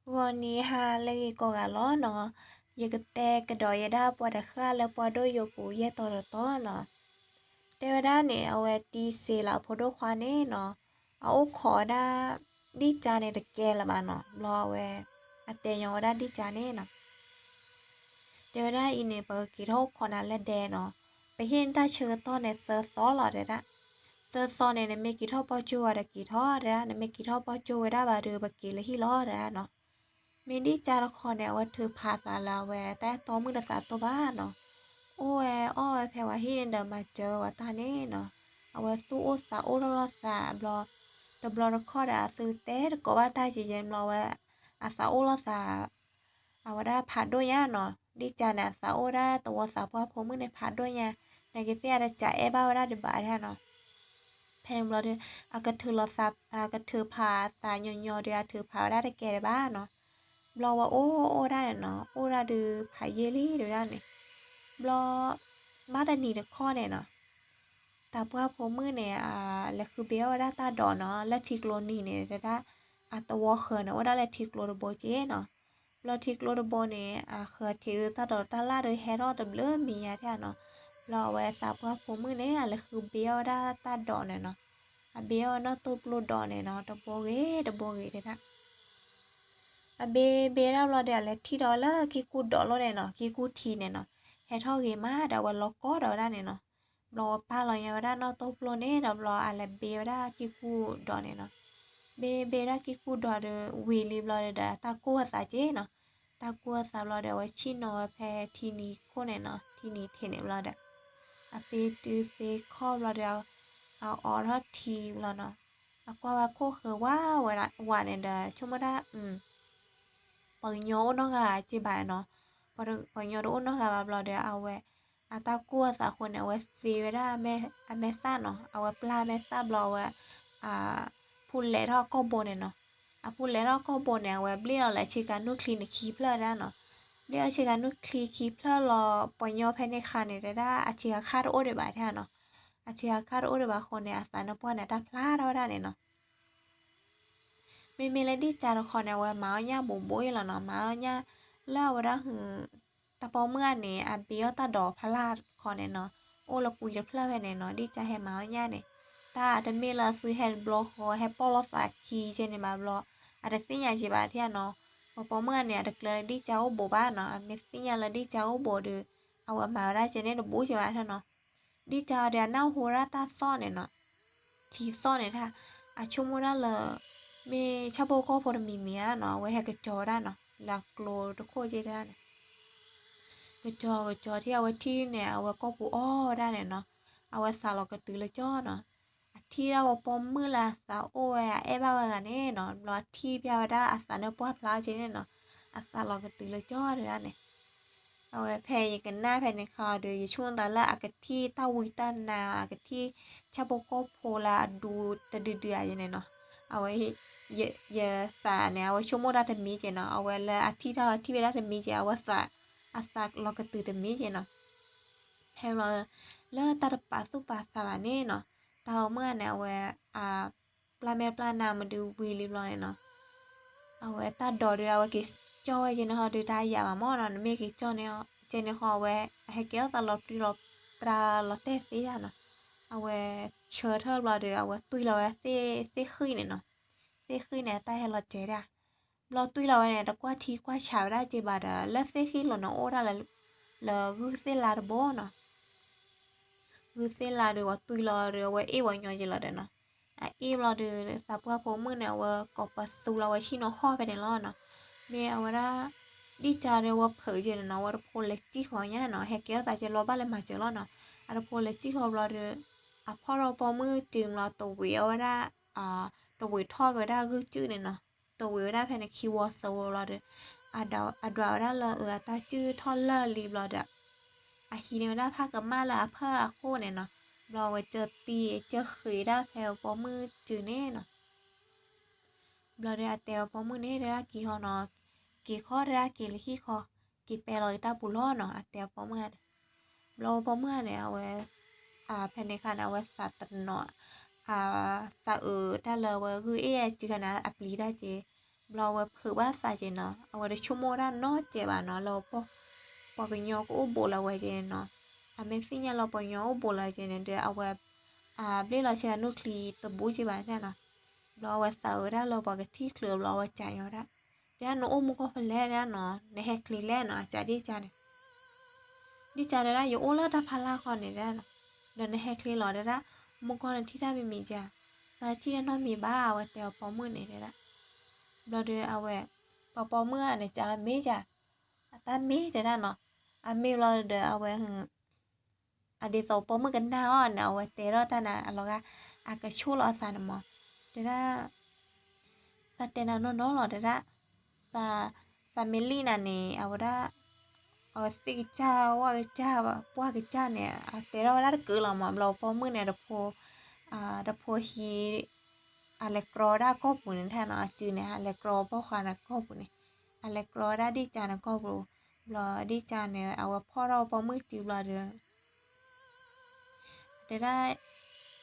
ဂီၤနံၤဟါလၢအဂ့ၤကိးဂၤလီၤနီၤ, ယကတဲကဒီးယဲဒၣ်ပှၤတဃၣ်လၢပှၢ်ဒိၣ်ယိာ်ပူၤယဲၢ်တီၤတတီၤနီၤ. တဲဝဲဒၣ်န့ၣ် အဝဲတံစ့လၢအဖိဒိၣ်ခွါန့ၣ်နီၤ, အအိၣ်ခိးဝဲဒၣ်ဒံၣ်ကါန့ၣ်တကဲလၢၤဘၣ်နီၤ, ဘျီအဝဲ အတဲညီဝဲဒၣ်ဒံၣ်ကါန့ၣ်နီၤ တဲဝဲဒၣ်အံၤန့ၣ် ပက့ၤထီၣ်အိၣ်ခိးနၤလၢဒဲနီၤ, ပဟ့ၣ်နတၢ်ဆၢကတီၢ်န့ၣ်သၢသီလီၤတဲဒၣ်, သၢသီန့ၣ် နမ့ၢ်က့ၤထီၣ်ပီၢ်ကၠိဝဲဒီးက့ၤထီၣ်တဲဒၣ်, နမ့ၢ်က့ၤထီၣ်ပီၢ်ကၠိဝဲဒၣ်ဘၣ်ဒီးပက့ၤလၢဟံၣ်လီၤတဲဒၣ်နီၤ. မ့ၢ်ဒံၣ်ကါတခီန့ၣ် အဝဲထုးဖးသးလၢအဝဲတၢ်အဲၣ်တီမုၣ်တသးတိၢ်ဘၣ်နီၤ, အိၣ်ဝဲအီၣ်ဝဲဖဲဝဲဟံၣ်န့ၣ်ဒီးမၤစၢၤဝဲတၢ်န့ၣ်နီၤ, အဝဲသူၣ်အိၣ်သးအိၣ်ထီၣ်လိာ်သးဘျီ, တဘျီတခီဒီးအသုတဲတကိးဘၣ်တၢ်ကဲကဲဘျီဝဲ, အသးအိၣ်လိာ်သး အဝဲဒၣ်ဖးဒိၣ်ညါနီၤ, ဒံၣ်ကါန့ၣ် အသးအိၣ်ဒၣ်သဝီသးပှၢ်ဖိမုၣ်န့ၣ်ဖးဒိၣ်ညါ, နာ်က့သ့ၣ်အတစးအဲၣ်ဘၣ်ဝဲဒၣ်ဒံးဘၣ်ဒၣ်နီၤ. ဖဲန့ၣ်ဘျီဒီး အကထုးလီၤသး, အကထုးဖးသးညီညီဒီး အထုးဖးဝဲဒၣ်တကဲဒံးဘၣ်နီၤ. ဘျီဝဲအိၣ်အိၣ်ဒၣ်န့ၣ်နီၤ, အိၣ်ဒၣ်ဒုးဖးယံာ်လံဒံးဒၣ်န့ၣ်, ဘျီ ဘၣ်တနံၤတခီန့ၣ်နီၤ သးပှၢ်ဖိမုၣ်န့ၣ် လဲၤဃုဘ့အီၣ်ဝဲဒၣ်တၢ်ဒိးနီၤ, လၢထံကျိနံၤန့ၣ် တဲဒၣ်, အသဝီဃၢၤန့ၣ် အိၣ်ဒၣ်လၢထံကျိတဘိက့နီၤ. ဘျီထံကျိတဘိန့ၣ် အဃၢၤထံးဒုးတၢ်ဒိးတၢ်လၣ်ဒီးဟဲထီၣ်တဘျုးမံၤညါထဲနီၤ. ဘျီအဝဲသးပှၢ်ဖိမုၣ်န့ၣ် အလဲၤဃုဘ့အီၣ်ဝဲဒၣ်တၢ်ဒိးန့ၣ်နီၤ, အဘ့အီၣ်နီၣ်တိၢ်ပျိဒိးန့ၣ်နီၤ, တဘိဂ့ၤတဘိဂ့ၤတဲဒၣ် အဘ့ဘ့ဒၣ်ဘျီဒီး အလဲၤထံၣ်ဒီးဝဲလၢကံၢ်ကူၣ်ဒိးလိာ်န့ၣ်နီၤ, ကံၢ်ကူၣ်ထံန့ၣ်နီၤ, ဟဲထီၣ်ဂ့ၤမးဒီးအဝဲလီၤကီဒီးဝဲဒၣ်န့ၣ်နီၤ. ဘျီဝဲပာ်လီၤညါဝဲဒၣ်နီၣ်တိၢ်ပျိန့ၣ်ဒီး ဘျီအလဲၤဘ့ဝဲဒၣ်ကံၢ်ကူၣ်ဒိးန့ၣ်နီၤ. ဘ့ဘ့ဒၣ်ကံၢ်ကူၣ်ဒိးဒီးဝံၤလံဘျီဒီး တၢ်ကိၢ်အသးက့နီၤ. တၢ်ကိၢ်အသးဘျီဒီး အဝဲဆ့ၣ်နီၤဝဲဖဲထံနံၤခိၣ်န့ၣ်နီၤ, ထံနံၤထံးန့ၣ်ဘျီဒီး အသ့တုၤသ့ခီဘျီဒီး အအိးထီၣ်ထံဘျီနီၤ. အကွၢ်ဝဲခိၣ်ဃၢၤဝးဝးန့ၣ်ဒီး ဆိကမိၣ်ဒၣ် ပှၤကညီအိၣ်နီတဂၤက့ဘၣ်နီၤ. ပှၤကညီတအိၣ်နီတဂၤဘၣ်ဘျီဒီး အဝဲ အတၢ်ကိၢ်အသးအဃိန့ၣ် အဝဲသ့ဝဲဒၣ်အမဲာ်သၣ်နီၤ, အဝဲပျၢ်အမဲာ်သၣ်ဘျီအဝဲ အဖူလဲးထီၣ်အကိာ်ဘိန့ၣ်နီၤ. အဖူလဲးထီၣ်အကိာ်ဘိန့ၣ် အဝဲဘျ့ၣ်လီၤလၢဆ့ကၤနုၢ်ချံန့ၣ်ခံဖျၢၣ်ဒၣ်နီၤ. ဘျ့ၣ်လီၤဆ့ကၤနုၢ်ချံခံဖျၢၣ်လီၤ ပှၤကညီဖဲန့ၣ်အခါန့ၣ် တဲဒၣ်အဆ့ကၤခါတအိၣ်ဒံးဘၣ်ထဲနီၤ. အဆ့ကၤခါတအိၣ်ဒံးဘၣ်အဃိန့ၣ် အသးနၢပှၢ်န့ၣ် အတၢ်ဖျါထီၣ်ဝဲဒၣ်န့ၣ်နီၤ. မ့မ့ၢ်လၢဒံၣ်ကါတခီန့ၣ် အဝဲမၤအီၣ်ညၣ်ဘူးဘူးအံၤလီၤနီၤ, မၤအီၣ်ညၣ်လၢအဝဲဒၣ်ဟု တၢ်ပိာ်မုၣ်ဂၤန့ၣ် အဘ့အီၣ်တၢ်ဒိးဖးလၢ်တခီန့ၣ်နီၤ, အိၣ်လၢကွံတဖျၢၣ်ဖဲန့ၣ်နီၤ, ဒံၣ်ကါဟဲမၤအီၣ်ညၣ်န့ၣ်, တၢ်တမ့ၢ်လၢသုဟဲတဘျီဃီ ဟဲပီၢ်လိာ်သးခံကဲန့ၣ်ဘၣ်ဘျီ, အတသ့ၣ်ညါက့ဘၣ်ထဲနီၤ, ပှၤပိာ်မုၣ်ဂၤန့ၣ် အတကျၢၤလၢဒံၣ်ကါအိၣ်ဘူးဘၣ်နီၤ, အမ့ၢ်သ့ၣ်ညါလၢဒံၣ်ကါအိၣ်ဘူးဒီး အဝဲမၤဝဲဒၣ်ကဲန့ၣ်တဘူးက့ဘၣ်ထဲနီၤ. ဒံၣ်ကါဒီးအနၢ်ဟူဝဲဒၣ်တၢ်သီၣ်န့ၣ်နီၤ, ထံသီၣ်န့ၣ်တၢ်, အဆိကမိၣ်ဒၣ်လၢ မ့ၢ်ဆၣ်ဖိကီၢ်ဖိတမံၤမံၤဧါနီၤ, အဝဲဟဲကစီၤဝဲဒၣ်နီၤ, လၢအကျိတခိၣ်ကဲဒၣ်န့ၣ်, ကစီၤကစီၤထဲအဝဲထံၣ်န့ၣ် အဝဲကိာ်ပူၤအီၣ်ဝဲဒၣ်န့ၣ်နီၤ, အဝဲသးလီၤကတုၤလၢကၠီနီၤ, အထံၣ်ဒၣ်ဝဲပိာ်မုၣ်လၢအသးအိၣ်ဝဲ အအဲၣ်ဘၣ်ဝဲဂၤန့ၣ်နီၤ, ဘျီအထံၣ်ပျၢ်ဝဲဒၣ်အသးနၢပှၢ်ဖျါကဲန့ၣ်နီၤ, အသးလီၤကတုၤလၢကၠီတဲဒၣ်န့ၣ် အဝဲဖဲယကနၣ်ဖဲန့ၣ်ခါဒီး ယဆိကမိၣ်သးလၢအကထံၣ်တၢ်ဝံတၢ်နါ အကထံၣ်ဆၣ်ဖိကီၢ်ဖိလၢအဒူတဒုဒုဧါယဲန့ၣ်နီၤ, အဝဲ ယသးန့ၣ် အဝဲဆိကမိၣ်ဒၣ်တမံၤကဲနီၤ, အဝဲလၢအထံၣ်တၢ်ထံၣ်ဝဲဒၣ်တမံၤကဲ အဝဲသး အသးလီၤကတုၤတမံၤကဲနီၤ, ဖဲဘျီ လၢတၢ်တပာ်သူၣ်ပာ်သးဘၣ်န့ၣ်နီၤ, တၢ်ပိာ်မုၣ်န့ၣ် အဝဲ ပျၢ်မဲာ်ပျၢ်နါမဒုးဝံၤလံဘျီန့ၣ်နီၤ, အဝဲတၢ်ဒိးဒီး အဝဲက့ၤကၠီဝဲကဲန့ၣ်ဟီဒီး တၢ်ယၤဘၣ်မ့ၢ်နီၤ, နမ့ၢ်က့ၤကၠီန့ၣ် ကဲန့ၣ်ဟီ အဝဲအဟဲကဲထီၣ်သးလီၤပျံၤလီၤပြါလီၤတဲာ်သ့ဒၣ်နီၤ, အဝဲဆၢထၢၣ်ဘျီဒီး အဝဲတွံၢ်လီၤဝဲသ့ၣ်ဃံၣ်န့ၣ်နီၤ, သ့ၣ်ဃံၣ်န့ၣ် အတၢ်ဟဲလီၤတဲာ်ဒၣ် ဘျီတွံၢ်လီၤဝဲန့ၣ် တကွၢ်ထံကွၢ်ဆးဝဲဒၣ်က့ဘၣ်ဒီး လၢသ့ၣ်ဃံၣ်လိၤန့ၣ် အိၣ်ဒၣ်လၢ လၢဂုၢ်သ့ၣ်လါတဘိနီၤ, ဂုၢ်သ့ၣ်လါဒီး ပှၤတွံၢ်လီၤဒီး အဝဲအ့ၣ်ဝဲညီက့လီၤဒီးနီၤ, အအ့ၣ်ဘျီဒီး သးပှၢ်ဖိမုၣ်န့ၣ် အဝဲကိးပသူလီၤဝဲဆ့ၣ်နီၤဟီၣ်ဖဲန့ၣ်လီၤနီၤ, မ့ၢ်အဝဲဒၣ် ဒံၣ်ကါဒီး အဝဲဖုးက့န့ၣ်နီၤ, အဝဲတဖိလဲၤစံၣ်ဃီညါနီၤ, ဟဲကဲထီၣ်သးကဲလီၤဘၣ်လဲၤမၤစၢၤလီၤနီၤ, အတဖိလဲၤစံၣ်ဃီဘျီဒီး အဖီၣ်ထီၣ်ပိာ်မုၣ်စုမလီၤ တဝံးအီၣ်ဝဲဒၣ် တဝံးထီၣ်က့ၤဝဲဒၣ်ဂုၢ်စုၣ်န့ၣ်နီၤ, တဝံးဝဲဒၣ်ဖဲန့ၣ်ခံဝီသၢဝီဘျီဒီး အဒွးဝဲဒၣ်လၢအတၢ်စုၣ်ထီၣ်လၢာ်လံဘျီဒီး အဟံးန့ၢ်ဝဲဒၣ်ဖးကမၣ်လၢအဖၢၣ်အခိၣ်န့ၣ်နီၤ, ဘျီဝဲကၢတံၢ်ကၢဃ့းဒၣ်ဖဲပိာ်မုၣ်စုန့ၣ်နီၤ ဘျီဒီးအတဲအီၤပိာ်မုၣ်န့ၣ် တဲဒၣ်က့ၤဟီနီၤ, က့ၤခီတဲဒၣ်က့ၤလၢဟံၣ်ဃီ, က့ၤပဲလီၤက့ၤတၢ်ပူၤလီၤနီၤ, အတဲအီၤပိာ်မုၣ်န့ၣ်, ဘျီပိာ်မုၣ်န့ၣ် အဝဲ ဖဲန့ၣ်အခါန့ၣ် အဝဲသးတနီၤ, သးအုးတၢ်လၢအဝဲဂုၢ်အ့ၣ်အစုခါန့ၣ် အပျံၤတၢ်က့ၤ, ဘျီအဝဲဖုးဘၣ်သးက့ၤနီၤ, အဝဲတဆိကမိၣ်ဒၣ်နီတစဲးဘၣ်နီၤ လၢ ပှၤကညီကအိၣ်ဘူးလီၤဝဲက့ၤန့ၣ်နီၤ. အမ့ၢ်သ့ၣ်ညါလီၤပှၤကညီအိၣ်ဘူးလီၤက့ၤန့ၣ်ဒီး အဝဲ အဘျ့လီၤဆဲးအနူၢ်ချံတဘူးက့ၤဘၣ်ဒၣ်နီၤ. ဘျီအဝဲသးဝဲဒၣ်လၢပှၤကထံၣ်ချုးဘျီအဝဲစံးညီဒၣ်, တဲဒၣ်နအိၣ်မူကီၢ်ဖဲလဲၣ်ဒၣ်နီၤ, နဟဲချ့လဲၣ်နီၤ အစံးဒ်ကါန့ၣ် ဒ်ကါတဲဒၣ် ယအိၣ်လၢတၢ်ဖီလာ်ဃီန့ၣ်ဒၣ်နီၤ, ဒီးနဟဲချ့လီၤတဲဒၣ်, မူကီၢ်နထံၣ်တၢ်မံၤမံၤကါ, သးထံၣ်တၢ်နီတမံၤဘၣ် အဝဲတဲအီၤပိာ်မုၣ်န့ၣ်တဲဒၣ်. ဘျီဒီးအဝဲ ပှၤပိာ်မုၣ်ဧါန့ၣ် ကါမ့ၢ်ကါ, အတၢ်မ့ၢ်တဲဒၣ်နီၤ, အမ့ၢ်ဘျီဒီးအဝဲ အဒ်သိးပိာ်မုၣ်ကနၣ်အီၤန့ၣ် အဝဲတဲထီၣ်တၢ်န့ၣ်အလီၤဂာ်, အကဆိၣ်လီၤအသးန့ၣ်မး, တဲဒၣ် သးတဲနၤနီၢ်နီၢ်လီၤတဲဒၣ်, သး သးမ့ၢ်လံနၤန့ၣ် အဝဲဒၣ် အဝဲသ့ၣ်ကစၢ်ဝၣ်ကစၢ် ပှၢ်ကစၢ်န့ၣ် အတဲထီၣ်ဝဲဒၣ်တကုးလီၤမး. ဘျီပိာ်မုၣ်န့ၣ် တဖိ တဖိဟံး အလဲၤကြီဝဲဒၣ်ကီၢ်ပူၤန့ၣ် ထဲနီၤ အစုန့ၣ် အလဲၤကြီပိာ်ခွါန့ၣ်ကီၢ်ပူၤန့ၣ်, အလဲၤကြီဝဲဒၣ်ဒ်ကါန့ၣ်ကီၢ်ပူၤ, ဘျီဒ်ကါန့ၣ် အဝဲဖီၣ်ထီၣ်ပိာ်မုၣ်စုဘျီဒီး တဲဒၣ်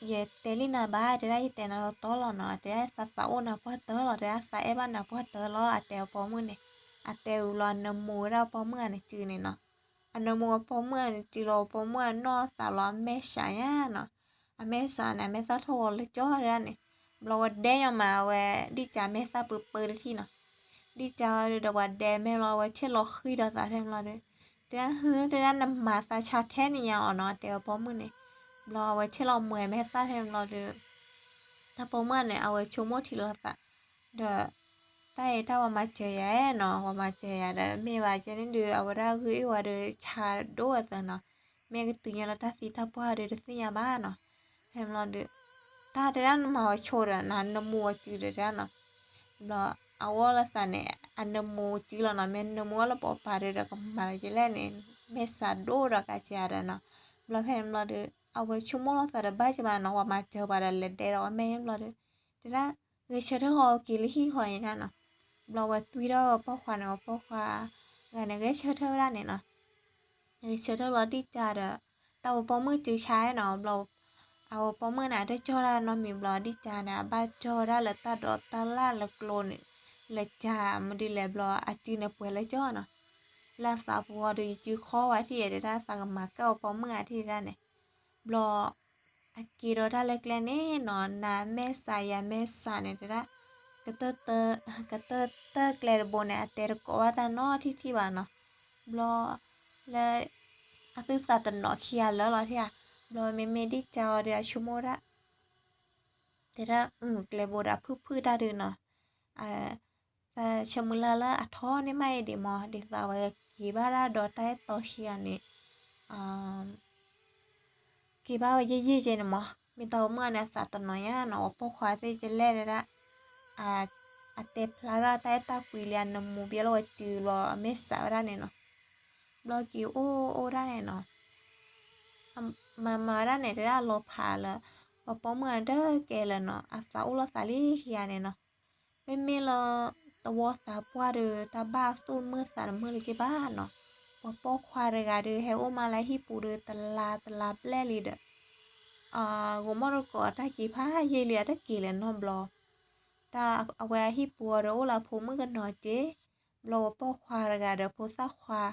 ယတဲလံနၤဘၣ် တဲဒၣ် ယတဲနၤတီတီလီၤနီၤ, တဲဒၣ် သးသးအိၣ်နၤပှၢ်တၢၢ်လီၤ တဲဒၣ် သးအဲၣ်ဘၣ်နၤပှၢ်တၢၢ်လီၤ အတဲအီၤပိာ်မုၣ်န့ၣ်. အတဲဝံၤဘျီ အနၢမူဝဲဒၣ်ပိာ်မုၣ်ဂၤန့ၣ်စုန့ၣ်နီၤ, အနၢမူဝဲပိာ်မုၣ်ဂၤန့ၣ်စုလီၤ ပိာ်မုၣ်ဂၤနီၢ်သးလီၤ အမဲာ်ဆှးညါနီၤ, အမဲာ်ဆှးန့ၣ် အမဲာ်သၣ်ထီၣ်ဝဲလၢကၠီတဲဒၣ်န့ၣ်, ဘျီဝဲဒဲညါမး အဝဲ ဒ်ကါမဲာ်သၣ်ပၢပၢတထံၣ်နီၤ ဒ်ကါဒီးပှၤဒဲမဲာ်ဘျီ အဝဲဆဲးလီၤဃံဒီးသးဖဲဘျီဒီး, တဲဒၣ် ဟု တဲဒၣ် နမၤသးဆါထဲန့ၣ်ညါအီၤနီၤ တဲအီၤပိာ်မုၣ်န့ၣ်. ဘျီအဝဲဆဲးလီၤမှဲၤမဲာ်သၣ်ဖဲဘျီဒီး တၢ်ပိာ်မုၣ်န့ၣ် အဝဲဆိကမိၣ်ထံလီၤသး, ဒီး တၢ်အံၤတၢ်ပှၤမၤစၢၤယၤနီၤ ပှၤမၤစၢၤယၤဒီး မ့ၢ်ဘၣ်ကဲန့ၣ်ဒုး အဝဲဒၣ်ဂ့ၢ်အ့ၣ်ဝဲဒီးဆါဒိၣ်ဝဲသၢနီၤ, မ့ၢ်ကတုၤညါလၢတၢ်သံတၢ်ပှၢ်ဒီးတသ့ၣ်ညါဘၣ်နီၤ. ဖဲဘျီဒီး တၢ်တဲဒၣ်နမၤဝဲဆိဒီး နနၢမူဝဲစုဒီးတဲဒၣ်နီၤ ဘျီအဝဲလၢသးန့ၣ် အနၢမူစုလီၤနီၤ, မ့ၢ်နၢမူအီၤလၢပိာ်ပၤဒီး ကမၤလၢကလဲၣ်န့ၣ် မဲာ်ဆှးဒိၣ်ဒီးကးကးဒီးနီၤ. ဘျီဖဲန့ၣ်ဘျီဒီး အဝဲဆိကမိၣ်လီၤသးတဘၣ်ကဘၣ်နီၤ, ပှၤမၤစၢၤပှၤဒီးလဲၤဒဲဒီးအမဲာ်ဘျီဒီး တဲဒၣ် ဂဲၤဆၢထၢၣ်ဃီက့ၤလၢဟံၣ်ဃီန့ၣ်နီၤ. ဘျီဝဲတွံၢ်ထီၣ်ပိာ်ခွါန့ၣ် ပိာ်ခွါ ဂၤန့ၣ် ဂဲၤဆၢထၢၣ်ဝဲဒၣ်န့ၣ်နီၤ. ဂဲၤဆၢထၢၣ်ဘျီဒ်ကါဒီး တၢ်ဝဲပိာ်မုၣ်စုဆါနီၤ ဘျီ အဝဲပိာ်မုၣ်န့ၣ် တကၠီၣ်တၢ်နီတမံၤဘျီဒ်ကါန့ၣ် အဘၣ်ကၠီၣ်ဝဲဒၣ်လၢတၢ်ဒိးတၢ်လၢ်လၢကျိန့ၣ် လၢကါမနုၤလဲၣ်ဘျီ အစုန့ၣ်ပှဲၤလၢကၠီၣ်နီၤ. လၢအသးပူၤဃီဒီး ယစုခီဝဲထံၣ်ဒီးဒၣ် သးကမၤကၢၣ်အီၤပိာ်မုၣ်ဂၤထံၣ်ဒၣ်န့ၣ် ဘျီ အက့ၤဒီးတၢ်လၢကျဲန့ၣ်နီၤ နမဲာ်ဆှးယမဲာ်ဆှးန့ၣ်တဲဒၣ် ကတၢၢ်တၢၢ် ကတၢၢ်တၢၢ်ကျဲတဘိန့ၣ် အတဲတကိးဘၣ်တၢ်နီတထံၣ်ထံၣ်ဘၣ်နီၤ. ဘျီ လၢ အသုသးတနီၤခံဂၤလၢာ်လီၤထံၣ်ဧါ. ဘျီမ့မ့ၢ်ဒ်ကါအီၤဒီးအဆိကမိၣ်ဒၣ် တဲဒၣ် အု ကျဲဘိဒီးအဖုၣ်ဖုၣ်တၢ်ဒုးနီၤ သးဆၢမုၢ်လၢ်လၢအထီန့ၢ်မးအံၤဒံးမး ဒ်သိးအဝဲက့ၤဘၣ်ဒၣ်ဒီးတၢ်အဲၣ်တီခံဂၤန့ၣ် က့ၤဘၣ်ဝဲယံာ်ယံာ်ကဲန့ၣ်မး မ့ၢ်တၢ်အိၣ်မုၣ်န့ၣ် အသးတနီၤညါနီၤ အပိာ်ခွါသ့ၣ်ကလဲၣ်တဲဒၣ် အတဲဖျါဒၣ်တၢ်အဲၣ်တၢ်ကွံလံ အနၢမူဘၣ်လၢဝဲစုလီၤ အမဲာ်ဆှးဝဲဒၣ်န့ၣ်နီၤ. ဘျီက့ၤအိၣ်အိၣ်ဒၣ်န့ၣ်နီၤ မၤမၤဝဲဒၣ်န့ၣ် တဲဒၣ်အလီၤဖးလၢ ပှၤပိာ်မုၣ်အတကဲလၢာ်နီၤ အသးအိၣ်လီၤသးလံခံဂၤန့ၣ်နီၤ. မ့မ့ၢ်လၢ သဝီသးပှၢ်ဒီး တၢ်ဘၣ်သူၣ်တမုာ်သးတမုာ်လၢၤက့ၤဘၣ်နီၤ. ပှၤပိာ်ခွါတဂၤဒီး ဟဲအိၣ်မးလၢဟံၣ်ပူၤဒီး တလါတလါဘျဲၣ်လံဒီး ဂိၤမီၣ်တကိးတၢ်က့ၤဖးယံာ်လံ အတက့ၤလၢၤနီတဘျီ တၢ်အဝဲအဟံၣ်ပူၤအီၤဒီး အိၣ်လၢအဖိမုၣ်ကနီၤက့ၤ ဘျီပှၤပိာ်ခွါတဂၤဒီးဖိသၣ်ခွါ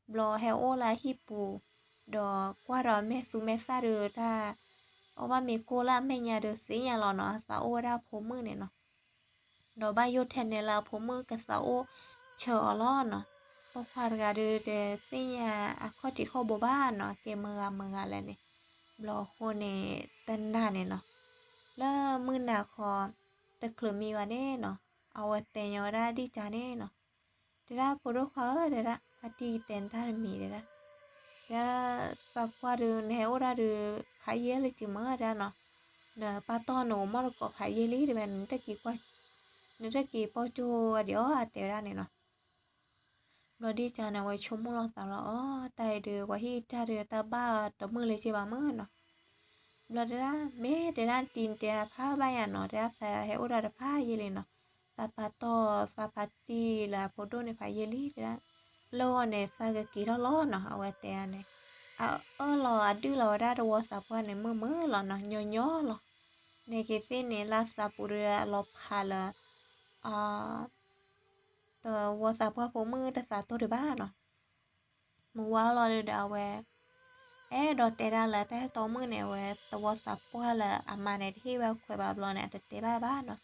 ဘျီဟဲအိၣ်လၢအဟံၣ်ပူၤ ဒီးကွၢ်ဒီးအမဲာ်သူမဲာ်သၣ်ဒီးတၢ် အီၣ်ဘၣ်မ့ၤကိၢ်လၢအမဲာ်ညါဒီးသ့ၣ်ညါလီၤနီၤ အသးအိၣ်ဝဲဒၣ်အဖိမုၣ်န့ၣ်နီၤ. ဒီးဘၣ်ယိၣ်ထဲနဲလၢအဖိမုၣ်ကသးအိၣ်ဆၢအီၤလီၤနီၤ. ပိာ်ခွါတဂၤဒီးတသ့ၣ်ညါအခီၣ်ထံးခီၣ်ဘိဘၣ်နီၤ ကဲမုၢ်ဂၤမုၢ်ဂၤလဲၣ်န့ၣ် ဘျီအဃိန့ၣ် တနၤန့ၣ်နီၤ လၢမုၢ်နၤခီ တချုးမံဘၣ်န့ၣ်နီၤ အဝဲတဲညီဝဲဒၣ်ဒ်ကါန့ၣ်နီၤ တဲဒၣ်ဖိဒိၣ်ခွါဧၢ တဲဒၣ် ဖါတံၢ်တဲနတၢ်တမံၤတဲဒၣ် တဲဒၣ် သးကွၢ်ဒီး နဟဲအိၣ်ဒၣ်ဒီး ဖးယံာ်လၢၤစုမုၢ်တဲဒၣ်နီၤ နပာ်တီၢ်နဂီၤမီၣ်တကိးဖးယံာ်လံတဲဝဲ နတက့ၤကွၢ် နတက့ၤပိာ်ကၠိဝဲဒံးအီၤ အတဲဝဲဒၣ်န့ၣ်နီၤ. ဘျီဒ်ကါန့ၣ် အဝဲဆိကမိၣ်လီၤသးလီၤအီၤ တၢ်အံၤဒီး ပှၤဟံၣ်တၢ်ဒီးတၢ်ဘၣ်တမုာ်လၢၤက့ၤဘၣ်မုၢ်နီၤ. ဘျီတဲဒၣ် မ့ၢ်တဲဒၣ်တံၤတဲဖးဘၣ်ယၤနီၤ တဲဒၣ်သးဟဲအိၣ်ဒၣ်ဒီးဖးယံာ်လံနီၤ သးပာ်တီၢ်သးဖါတံၢ်လၢအဖိဒိၣ်န့ၣ်ဖးယံာ်လံတဲဒၣ် လၢဂီၢ်န့ၣ် သးကက့ၤထီၣ်လီၤနီၤ အဝဲတဲန့ၣ် အအၢၣ်လီၤအဒုၣ်လီၤဝဲဒၣ်သဝီသးပှၢ်န့ၣ် မုာ်မုာ်လီၤနီၤ ညီညီလီၤ န့ၣ်က့ၤသ့ၣ်န့ၣ် လၢသးပူၤဒီးအလီၤဖးလၢ အ သဝီသးပှၢ်ဖိမုၣ်တသးတိၢ်ဒံးဘၣ်နီၤ. မုၢ်ဝါလီၤဒုးဒီးအဝဲ အဲၣ်ဒိးတဲဒၣ်လၢတၢ်အဲၣ်တီမုၣ်န့ၣ် အဝဲသဝီသးပှၢ်လၢအမါန့ၣ် တဟ့ၣ်ဝဲခွဲးဘၣ်ဘျီန့ၣ် အတတဲဘၣ်ဘၣ်နီၤ.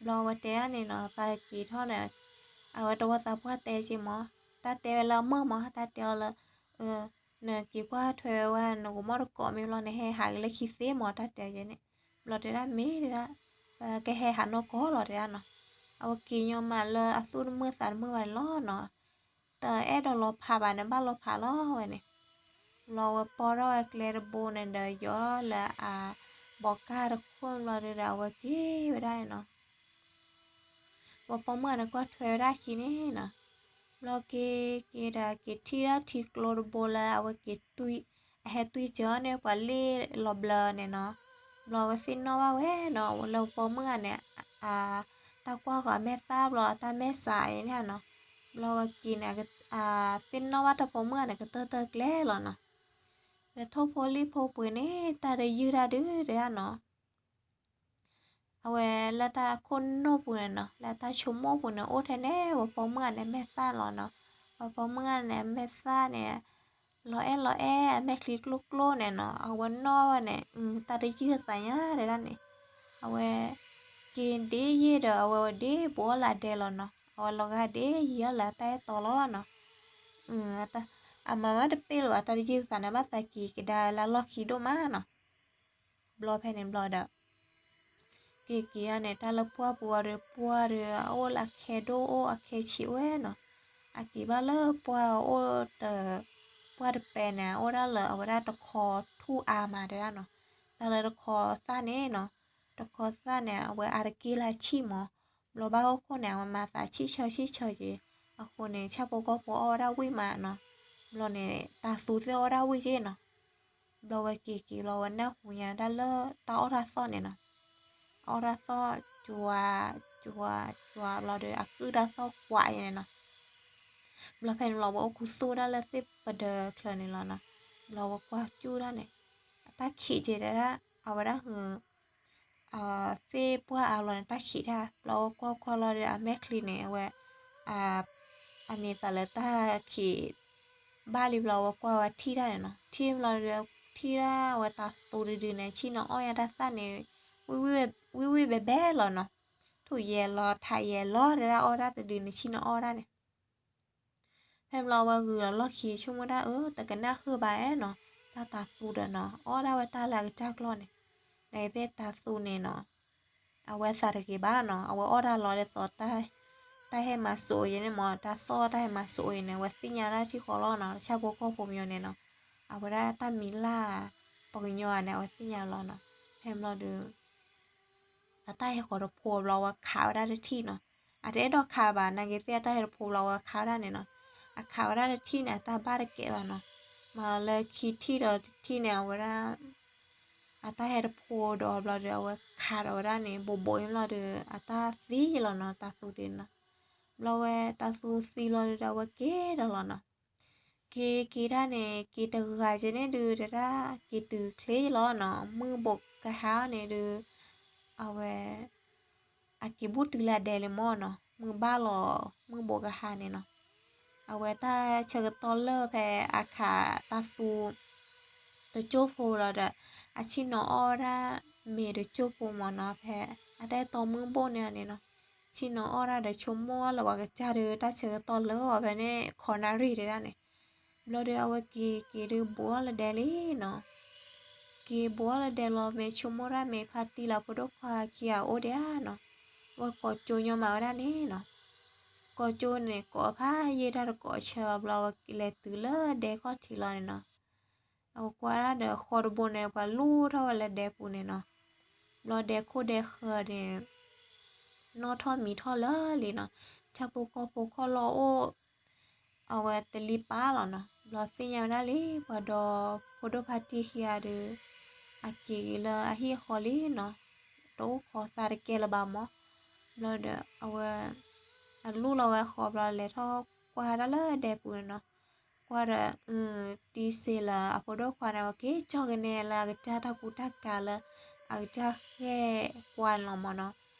ဘျီအဝဲတဲဒၣ်န့ၣ်နီၤ သးက့ၤထီၣ်န့ၣ် အဝဲသဝီသးပှၢ်တဲက့ၤမး တၢ်တဲဝဲလၢအမုာ်မး တၢ်တဲအီၤလၢ နက့ၤကွၢ်ထွဲဝဲ နကမီၣ်တကိးမ့ၢ်ဘျီ နဟဲဟးက့ၤလၢခံသ့မး တၢ်တဲက့ၤန့ၣ်. ဘျီတဲဒၣ်မ့ၢ်တဲဒၣ် ကဟဲဟးနီၢ်ကီၢ်လီၤတဲဒၣ်နီၤ. အဝဲက့ၤညီမးလၢအသူၣ်တမုာ်သးတမုာ်ဘၣ်န့ၣ်လီၤနီၤ. တအဲၣ်ဒိးလီၤဖးဘၣ်န့ၣ် ဘၣ်လီၤဖးလီၤဝဲန့ၣ်. ဘျီဝဲပိာ်ထီၣ်ဝဲကျဲတဘိန့ၣ်ဒီး ယီၤလၢအ ဘီကၢ်တခိၣ်ဘျီဒုးဒီး အဝဲက့ၤဝဲဒၣ်န့ၣ်နီၤ. ဝဲပိာ်မုၣ်န့ၣ်ကွၢ်ထွဲဝဲဒၣ်ခံန့ၣ်နီၤ. ဘျီက့ၤက့ၤဒီး က့ၤထံၣ်ဒၣ်ထံကျိတဘိလၢအဝဲက့ၤတွံၢ် အဟဲတွံၢ်စၢၤအီၤန့ၣ် ပှၤလ့ၣ်လီၤဘျၢန့ၣ်နီၤ. ဘျီဝဲသ့ၣ်နီၣ်ဘၣ်ဝဲနီၤ လၢဝဲပိာ်မုၣ်ဂၤန့ၣ် အ တၢ်ကွၢ်ဃီၤအမဲာ်သၣ်ဘျီ အတၢ်မဲာ်ဆှးအံၤန့ၣ်နီၤ. ဘျီဝဲက့ၤန့ၣ် သ့ၣ်နီၣ်ဘၣ်တၢ်ပိာ်မုၣ်ဂၤန့ၣ် ကတၢၢ်တၢၢ်ကျဲလီၤနီၤ. ဒီးထိၣ်ဖိလံၣ်ဖိပှ့ၤန့ၣ် တၢ်တယုၢ်တၢ်ဒုးတဲဒၣ်နီၤ. အဝဲလၢတၢ်ခိၣ်နူာ်ပူၤန့ၣ်နီၤ လၢတၢ်ဆိကမိၣ်ပူၤန့ၣ် အိၣ်ထဲန့ၣ် ဝဲပိာ်မုၣ်ဂၤန့ၣ် အမဲာ်သၣ်လီၤနီၤ. ဝဲပိာ်မုၣ်ဂၤန့ၣ် အမဲာ်သၣ်န့ၣ် လီၤအဲၣ်လီၤအဲၣ် အမဲာ်ချံကျိၣ်ကျိၣ်န့ၣ်နီၤ. အဝဲနီၣ်ဝဲန့ၣ် တၢ်တယုၢ်သးညါတဲဒၣ်န့ၣ်. အဝဲ က့ၤဒ်ယဲၢ်ဒီး အဝဲဒ်ဘူးအီၣ်လၢအဒဲလီၤနီၤ. အဝဲလီၤဂာ်ဒ်ယံာ်အီၣ်လၢအတၢ်အဲၣ်တီလီၤနီၤ. အမၤမးတပ့ၢ်လၢၤဘၣ် တၢ်တယုၢ်သးန့ၣ် ဘၣ်သးက့ၤကဒါလၢလီၢ်ခံဒိၣ်မးနီၤ. ဘျီဖဲန့ၣ်ဘျီဒီး က့ၤက့ၤအီၤန့ၣ် တၢ်လၢပှၢ်ပူၤအီၤဒီး ပှၢ်ဒီး အအိၣ်လၢအခဲဒိၣ်အိၣ်အခဲဆံးအိၣ်ဝဲနီၤ. အက့ၤဘၣ်လၢပှၢ်အိၣ်တ ပှၢ်တပဲန့ၣ် အအိၣ်ဒၣ်လၢအဝဲဒၣ်တခီထူၣ်အါမးတဲဒၣ်နီၤ. တၢ်လၢတခီသၣ်န့ၣ်နီၤ, တခီသၣ်န့ၣ် အဝဲအါတက့ၢ်လၢအဆံၣ်မး, ဘျီဘၣ်ဟီၣ်ခိၣ်န့ၣ် အဝဲမၤသးဆံၣ်ဆၢဆံၣ်ဆၢက့ၤ, အဃိန့ၣ် ဆၣ်ဖိကီၢ်ဖိအီၣ်ဝဲဒၣ်ဝံၣ်မးနီၤ, ဘျီန့ၣ် တၤသူသ့ၣ်အီၣ်ဝဲဒၣ်ဝံၣ်က့ၤနီၤ. ဘျီဝဲက့ၤက့ၤဘျီဝဲနၢ်ဟူညါဒၣ်လၢတၢ်အီၣ်တၢ်သီၣ်န့ၣ်နီၤ, အီၣ်တၢ်သီၣ် ကွၤ ကွၤ ကွၤဘျီဒီး အကုၢ်တၢ်သီၣ်ကွးအံၤန့ၣ်နီၤ. ဘျီဖဲန့ၣ်ဘျီဝဲအိၣ်ခူသူၣ်ဒၣ်လၢသ့ၣ်ပဒၢးချၢန့ၣ်လီၤနီၤ. ဘျီဝဲကွၢ်စူၣ်ဒၣ်န့ၣ် အတၢ်ခံးက့ၤတဲဒၣ် အဝဲဒၣ်ဟု သ့ၣ်ပှၢ်အါလီၤန့ၣ် တၢ်ခံးတၢ်, ဘျီဝဲကွၢ်ကွၢ်လီၤဒီး အမဲာ်ချံန့ၣ် အဝဲ အန့ၣ်သးလၢတၢ်ခံး ဘၣ်လံဘျီဝဲကွၢ်ဝဲထံၣ်တၢ်န့ၣ်နီၤ, ထံၣ်ဘျီဒီး ထံၣ်ဒၣ်ဝဲတၤသူတဒုန့ၣ် ဆ့ၣ်နီၤအီၣ်ညါတၢ်သၣ်န့ၣ် ဝံၣ်ဝံၣ်ဘဲဘဲလီၤနီၤ, ထူၣ်ယဲၢ်လီၤ ထးယဲၢ်လီၤ တဲဒၣ်အီၣ်ဒၣ်တဒုန့ၣ် ဆ့ၣ်နီၤအီၣ်ဒၣ်န့ၣ် ဖဲဘျီဝဲဂုာ်လီၤလီၢ်ခံ ဆိကမိၣ်ဒၣ်အၢ တကနၣ်ဃုာ်ဘၣ်အဲၣ်နီၤ, တၢ်တၤသူဒီးနီၤ အီၣ်ဒၣ်ဝဲတၢ်လၢအကစၢ်ကျီၢ်န့ၣ်, နကသ့ၣ်တၤသူန့ၣ်နီၤ အဝဲသးတဂ့ၤဘၣ်နီၤ, အဝဲအီၣ်တၢ်လီၤဒ်သိး တၢ်ဟဲမၤစိးအံၤန့ၣ်မး တၢ်သီၣ်တၢ်ဟဲမၤစိးအံၤန့ၣ် အဝဲသ့ၣ်ညါဒၣ်ထံဃီလီၤနီၤ, ဆၣ်ဖိကီၢ်ဖိမညီန့ၣ်နီၤ, အဝဲဒၣ်တၢ်မံၤလၢ် ပှၤကညီဂၤန့ၣ် အဝဲသ့ၣ်ညါလီၤနီၤ, ဖဲဘျီဒီး အတၢ်ဟဲဃီၤတဖိဘျီဝဲခးဝဲဒၣ်တထံၣ်နီၤ, အတအဲၣ်ဒိးခးဘၣ် နကသ့ၣ်အတၢ်ဟဲတဖိဘျီဝဲခးဝဲဒၣ်န့ၣ်နီၤ, အခးဝဲဒၣ်တထံၣ်န့ၣ် အတၢ်ဘၣ်တကဲဘၣ်နီၤ, မၤလၢခံထံၣ်ဒီးတထံၣ်န့ၣ် အဝဲဒၣ် အတၢ်ဟဲတဖိဒီးဘျီဒီး အဝဲခးဒီးဝဲဒၣ်န့ၣ် ဘိးဘိးအံၤဘျီဒီး အတၢ်သံလီၤနီၤ တၤသူဒုးနီၤ, ဘျီဝဲတၤသူသံဘျီဒီး အဝဲက့ၤဒီးလီၤနီၤ က့ၤက့ၤဒၣ်န့ၣ် က့ၤတဂၤက့ၤန့ၣ်ဒုး တဲဒၣ်က့ၤတုၤချ့လီၤနီၤ, မုၢ်ဘိးကဟါန့ၣ်ဒုး အဝဲ အက့ၤဘူၣ်တုၤလၢအဒဲလံမၢ်နီၤ, မုၢ်ဘၣ်လီၤ မုၢ်ဘိးကဟါန့ၣ်နီၤ, အဝဲတၢ်ဆၢကတီၢ်လၢဖဲအခးတၤသူ တကၠိၢ်ဖိလီၤဒီး အဆ့ၣ်နီၤအီၣ်ဝဲဒၣ်မ့ၤတကၠိၢ်ဖိမၢ်နီၤ, ဖဲအတၢ်အဲၣ်တီမုၢ်ဘိၣ်န့ၣ်န့ၣ်နီၤ, ဆ့ၣ်နီၤအီၣ်ဒၣ်ဒီးဆိကမိၣ်အီၣ်လၢပှၤကစၢ်ဒီး တၢ်ဆၢကတီၢ်လၢအီၤဖဲန့ၣ် ခီနၣ်ရံၣ်တဲဒၣ်န့ၣ်, ဘျီဒီးအဝဲက့ၤက့ၤဒုးဘူးအီၣ်လၢဒဲလံနီၤ, က့ၤဘူးအီၣ်လၢဒဲလီၤ မ့ၢ်ဆိကမိၣ်ဒၣ်မ့ၢ်ဖါတံၢ်လၢဖိဒိၣ်ခွါခံဂၤအိၣ်ဒံးဧါနီၤ, ဝဲကိးကၠိညီမးဝဲဒၣ်န့ၣ်နီၤ, ကိးကၠိန့ၣ် ကိးဖးယံာ်တၢ်တကိးဆၢဘျီ ဝဲလဲၤတုၤလၢဒဲခီၣ်ထံးလီၤန့ၣ်နီၤ, အဝဲကွၢ်ဒၣ်ဒီးဃီတဘိန့ၣ် ပှၤလူၢ်ထီၣ်ဝဲလၢဒဲပူၤန့ၣ်နီၤ, ဘျီဒဲခိၣ်ဒဲဃၢၤန့ၣ် နီၣ်ထီၣ်မံၤထီၣ်လၢာ်လံနီၤ, ဆၣ်ဖိကီၢ်ဖိခီၣ်လီၢ်အိၣ် အဝဲတလံပာ်လီၤနီၤ, ဘျီသ့ၣ်ညါဝဲဒၣ်လံ ပှၤဒီဖိဒိၣ်ဖါတံၢ်ခံဂၤဒီး အက့ၤက့ၤလၢအဟံၣ်အဃီလံနီၤ, တအိၣ်ခိးသးတကဲလၢၤဘၣ်မၢ်, ဘျီဒီးအဝဲ အလူၢ်လီၤဝဲဃီဘျီ လဲၤထီၣ်ကွၢ်ဒၣ်လၢဒဲပူၤန့ၣ်နီၤ, ကွၢ်ဒီး တံၤစ့လၢအဖိဒိၣ်ခွါန့ၣ် အဝဲက့ၤကၠီၣ်ကနဲလၢအကစၢ်တၢ်ကူတၢ်ကၤလၢ အကစၢ်ဃဲၣ်ကွၢ်န့ၣ်လီၤမၢ်နီ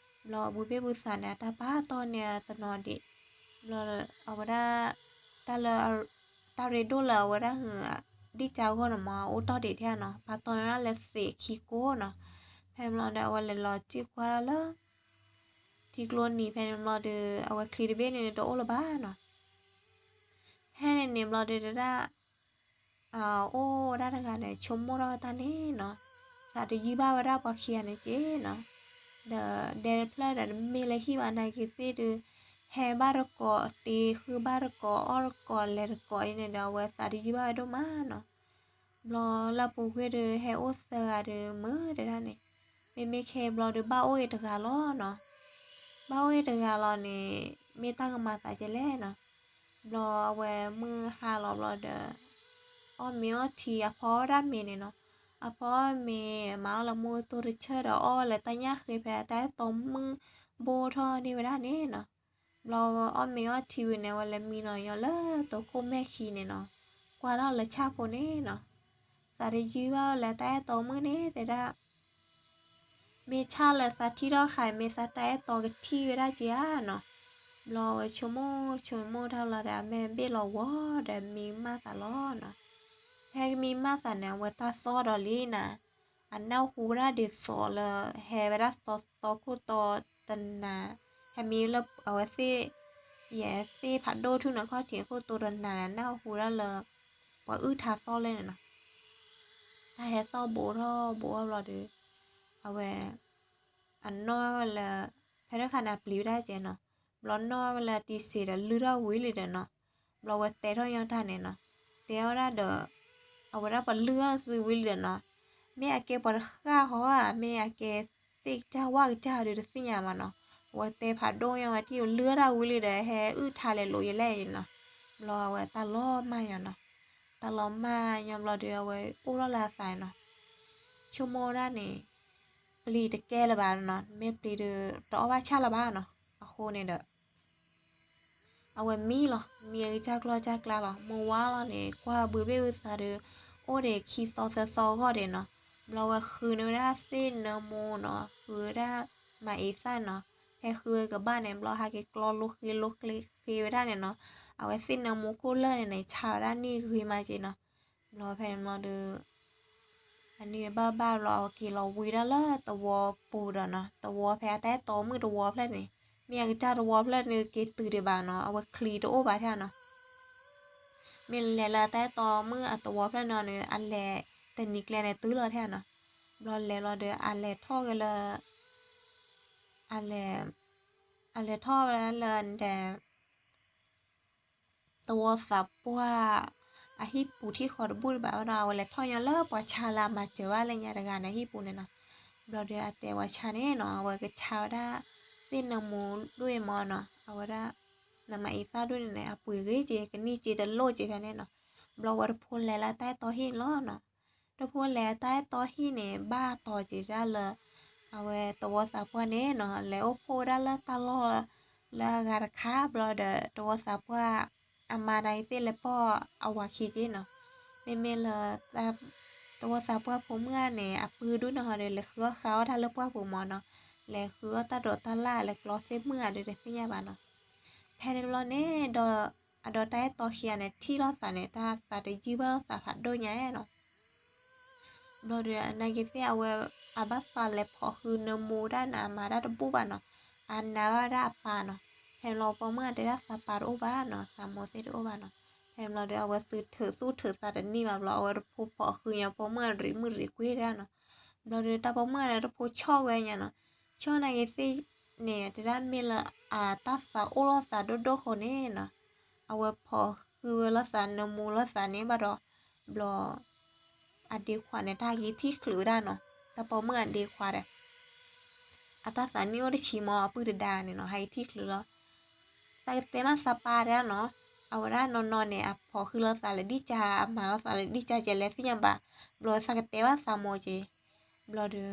ၤ, ဘျီဘုပ့ၢ်ဘုသးန့ၣ် အတၢ်ပာ်တီၢ်န့ၢ်တနီၤဒံး, ဘျီအဝဲဒၣ် တၢ်လၢ တၢ်ရ့ဒိၣ်လၢအဝဲဒၣ် ဒ့ၣ်ကါအဂီၢ်န့ၣ်မ့ၢ် အအိၣ်တီၢ်ဒံးထဲနီၤ, ပာ်တီၢ်န့ၢ်ဒၣ်လၢသ့းခံကိးနီၤ. ဖဲန့ၣ်ဘျီဒီး အဝဲလဲၤလီၤစံၣ်ကွၢ်ဒၣ်လၢ ထံကျိနံၤ ဖဲန့ၣ်ဘျီဒီး အဝဲချံတဘ့ၣ်န့ၣ်တအိၣ်လၢၤဘၣ်နီၤ. ဖဲန့ၣ်န့ၣ်ဘျီဒီး တဒၣ် အိၣ်ဝဲဒၣ်တဂၤန့ၣ် ဆိကမိၣ်ထီၣ်ဝဲတၢ်န့ၣ်နီၤ, သးတယုၢ်ဘၣ်ဝဲဒၣ်ပှၤခံဂၤန့ၣ်က့နီၤ. ဒီးဒဲတဖျၢၣ်ဒီး တမ့ၢ်လၢဟံၣ်ဘၣ် နာ်က့ၤသ့ၣ်ဒီး ဟဲဘၣ်တကိး တ့ဃုဘၣ်တကိး အီၣ်တကိး လဲၤတကိးအံၤန့ၣ်ဒီး အဝဲသးတယုၢ်ဘၣ်ဝဲဒိၣ်မးနီၤ. ဘျီလၢပူၤကွံာ်ဒီး ဟဲအိၣ်သၢဂၤဒီး မုာ်တဲဒၣ်န့ၣ်, မ့မ့ၢ်ခဲအံၤဘျီဒီး ဘၣ်အိၣ်အံၤတဂၤလီၤနီၤ. ဘၣ်အိၣ်အံၤတဂၤလီၤန့ၣ် မ့ၢ်တၢ်ကမၤသးကဲလဲၣ်နီၤ. ဘျီအဝဲမုၢ်ဟါလီၤဘျီဒီး အီၣ်မ့ၤအီထံ အဖီအီၣ်ဒၣ်မ့ၤန့ၣ်နီၤ. အဖီအီၣ်မ့ၤ မၤအီၣ်လၢမူကတိၢ်တဆၢဒီး အီၣ်ဝဲလၢတၢ်ညၣ်ဃ့ ဖဲအတၢ်အဲၣ်တီမုၣ်ဘိၣ်ထီၣ်န့ၢ်ဝဲဒၣ်န့ၣ်နီၤ. ဘျီအီၣ်မ့ၤအီထံဝံၤန့ၣ် အဝဲလဲၤမံနီၤညီလၢတိခိၣ်မဲာ်ခံန့ၣ်နီၤ, ကွၢ်ထီၣ်လၢဆၣ်ဖိန့ၣ်နီၤ, သးတယုၢ်ဘၣ်ဝဲလၢတၢ်အဲၣ်တီမုၣ်န့ၣ်တဲဒၣ် မ့ၢ်ဆၣ်လၢသးထံၣ်ထီၣ်ဃာ် မ့ၢ်သးတၢ်အဲၣ်တီကထံၣ်ဝဲဒၣ်က့ဧါနီၤ. ဘျီအဝဲဆိကမိၣ်ဆိကမိၣ်တၢ်လီၤဒီး အမဲာ်ဘ့ၣ်လီၤဝီၤဒီးမံမၢ်သးလီၤနီၤ. ဖဲကမံမၢ်သးန့ၣ် အဝဲတၢ်သီၣ်ဒီးလံနၤ, အနၢ်ဟူဝဲဒၣ်ဒ်သိးလၢ ဟဲဝဲဒၣ်သီသီခိၣ်တီတနၤ, ဟဲမံလၢအဝဲသ့ၣ် ယဲသ့ၣ်ဖးဒိၣ်ထူၣ်န့ၣ်ခီၣ်ထံးခိၣ်တီတနၤန့ၣ် အနၢ်ဟူဒၣ်လၢ ပှၤအုၣ်ထါသီၣ်လဲၣ်န့ၣ်နီၤ. တၢ်ဟဲသီၣ်ဘူးထီၣ်ဘူးထီၣ်ဘျီဒီး အဝဲ အနီၢ်ဝဲလၢ ဖဲတခါန့ၣ် အပျံၤဝဲဒၣ်ကဲနီၤ, ဘျီနီၢ်ဝဲလၢတံစ့းဒီးလုၢ်ထီၣ်ဝံၤလံဒီးနီၤ, ဘျီဝဲတဲထီၣ်ညီတၢ်န့ၣ်နီၤ, တဲဝဲဒၣ်ဒီး အဝဲဒၣ်ပှၤလုၢ်ထီၣ်သုဝံၤလံဒီးနီၤ, မ့ၢ်အကဲပှၤတဃၣ်ဃီဧါ, မ့ၢ်အကဲသ့ၣ်ကစၢ်ဝၣ်ကစၢ်ဒီးတသ့ၣ်ညါမးနီၤ, အဝဲတဲဖးဒိၣ်ညါဝဲထံၣ် လုၢ်ထီၣ်တၢ်ဝံၤလံဒီး ဟဲအုၣ်ထါလဲၤလိာ်ယလဲၣ်နီၤ, ဘျီအဝဲတၢ်လီၤမၢ်ညီနီၤ, တၢ်လီၤမၢ်ညီဘျီဒီး အဝဲအိၣ်ထီၣ်လၢအသးနီၤ ဆိကမိၣ်ဒၣ်န့ၣ် ပျံၤတကဲလၢၤဘၣ်နီၤ, မ့ၢ်ပျံၤဒီး တအီၣ်ဘၣ်ဆၣ်လၢၤဘၣ်နီၤ, အဃိန့ၣ်ဒီး အဝဲမံလီၤ, မံအကစၢ်ကျီၢ်ကစၢ်ကျါလီၤ, မုၢ်ဝါလီၤန့ၣ် ကွၢ်ဘုဘ့ၣ်ဝံသးဒီး အိၣ်ဒံးခံသီသၢသီအဂီၢ်ဒံးနီၤ, ဘျီဝဲဃုန့ၢ်ဝဲဒၣ်သ့ၣ်နၢမူနီၤ, ဃုဝဲဒၣ် မၤအံၤသၣ်နီၤ, ဖဲဃုဝဲကဘၣ်န့ၣ် ဘျီဟးက့ၤကျီလိဃ့လိဃ့ဝဲဒၣ်န့ၣ်နီၤ, အဝဲသ့ၣ်နၢမူခိၣ်လၢာ်န့ၣ်န့ၣ် ဆါဝဲဒၣ်နံၣ်ဂ့ၤမးက့နီၤ, ဘျီဖဲန့ၣ်ဘျီဒီး အနံၣ်ဘၣ်ဘၣ်ဘျီ အဝဲက့ၤလီၤဝံၤဒၣ်လၢသဝီပူၤဒီးနီၤ, သဝီဖဲအတၢ်အဲၣ်တီမုၣ်သဝီဖျၢၣ်န့ၣ်, မ့ၢ်အကစၢ်သဝီဖျၢၣ်န့ၣ် က့ၤတုၤဒံးဘၣ်နီၤ, အဝဲချံတအိၣ်ဘၣ်ထဲနီၤ, မ့ၢ်လဲၤလၢအတၢ်အဲၣ်တီမုၣ်အသဝီဖျၢၣ်န့ၣ်န့ၣ် အလဲၤတနံၤကျဲန့ၣ်တုၤလီၤထဲနီၤ, ဘျီလဲၤလီၤဒီး အလဲၤထီၣ်က့ၤလၢ အလဲၤ အလဲၤထီၣ်ဝဲဒၣ်လၢဒဲး သဝီသးပှၢ် အဟံၣ်ပူၤထံၣ်ဃီတဘူၣ်တဘၣ်ဝဲဒီး အဝဲလဲၤထီၣ်ညီလၢပှၤဆါလၢအမၤစၢၤဘၣ်လၢညါတဂၤန့ၣ် ဟံၣ်ပူၤန့ၣ်နီၤ, ဘျီဒီးအတဲပှၤဆါန့ၣ်နီၤ အဝဲကဆါဝဲဒၣ် သ့ၣ်နၢမူဒိၣ်အံၤမ့ၢ်နီၤ အဝဲဒၣ် နမၤအံၤသၣ်ဒိၣ်န့ၣ်န့ၣ် အပှ့ၤဂ့ၤက့ၤ ကနံၣ်က့ၤတလိၣ်က့ၤဖဲန့ၣ်နီၤ, ဘျီဝဲတဖိလဲၤလၢတၢ်အဲၣ်တီဟံၣ်န့ၣ်လီၤနီၤ တဖိလဲၤတၢ်အဲၣ်တီဟံၣ်န့ၣ် ဘၣ်တီၤက့ၤဒၣ်လၢ အဝဲသဝီသးပှၢ်န့ၣ်နီၤ လဲၤအိၣ်ဖှိၣ်ဝဲဒၣ်လၢတၢ်လီၢ် လၢအဂၤတခါဘျီဒီး သဝီသးပှၢ် အမါန့ၣ်သ့ၣ်လဲၤပိာ်အဝၤခံက့နီၤ, မ့မ့ၢ်လၢ သဝီသးပှၢ်ဖိမုၣ်ဂၤန့ၣ် အပုၢ်ဒိၣ်န့ၣ်ဟီဒီး လဲၤဃုအီၣ်ဃုအီၣ်တၢ်လၢပှၢ်ပူၤမ့ၢ်နီၤ, လဲၤဃုအီၣ်တၢ်ဒိးတၢ်လၣ် လဲၤကျီသ့ၣ်မုၣ်ဂၤဒီးတသ့ၣ်ညါဘၣ်နီၤ, ဖဲန့ၣ်ဘျီန့ၣ်ဒီး အဒီးတၢ်အဲၣ်တီခံဂၤန့ၣ် ထံၣ်လိာ်သးန့ၣ် တၢ်သးတယုၢ်ဘၣ်လိာ်သးဖးဒိၣ်ညါနီၤ ဘျီဒီး အနာ်က့ၤသ့ၣ်အဝဲ အဘၣ်သးလဲၤဖိးဃုနၢမူဒၣ်န့ၣ် အမၤတၢ်တဘူၣ်ဘၣ်နီၤ, အနာ်ဘၣ်ဒၣ်အပၢ်နီၤ, ဖဲန့ၣ်ဘျီပိာ်မုၣ်အတဲဒၣ်သးပၢ်တအိၣ်ဘၣ်နီၤ, သးမိၢ်သ့ၣ်တအိၣ်ဘၣ်နီၤ, ဖဲန့ၣ်ဘျီဒီး အဝဲသုထုးသူၣ်ထုးသးတန့ၢ်ဘၣ်ဘျီ အဝဲတဖိဖိးဃုညီပိာ်မုၣ်အရံးမုၣ်ရံးကွ့ဒၣ်နီၤ, ဘျီဒီးတၢ်ပိာ်မုၣ်န့ၣ် တဖိဆီၣ်ဝဲညါနီၤ, ဆီၣ်နာ်က့ၤသ့ၣ်န့ၣ် တဲဒၣ်မ့ၢ်လၢအတၢ်သးအိၣ်လိာ်သးဒိၣ်ဒိၣ်ဃိန့ၣ်နီၤ အဝဲဖိးဃုဝဲလိာ်သးနၢမူလိာ်သးန့ၣ်ဘၣ်ဒီး ဘျီ အဒ့ခွါန့ၣ် တၢ်ဟဲက့ၤထံၣ်ချုးဝဲဒၣ်နီၤ, တၢ်ပိာ်မုၣ်အဒ့ခွါဒီး အတၢ်သးနံၣ်အိၣ်တဆံမ့ၢ်အပုၢ်တဒါန့ၣ်နီၤ ဟဲက့ၤထံၣ်ချုးလီၤ, သးကတဲမးသးပၢ်တဲဒၣ်နီၤ, အဝဲဒၣ်နီၢ်နီၢ်န့ၣ် အဖိးဃုလိာ်သးလၢဒံၣ်ကၢ အမၤလိာ်သးလၢဒံၣ်ကၢကဲလဲၣ်သ့ၣ်ညါဘၣ်, ဘျီသးကတဲဘၣ်သးမိၢ်က့ၤ, ဘျီဒီး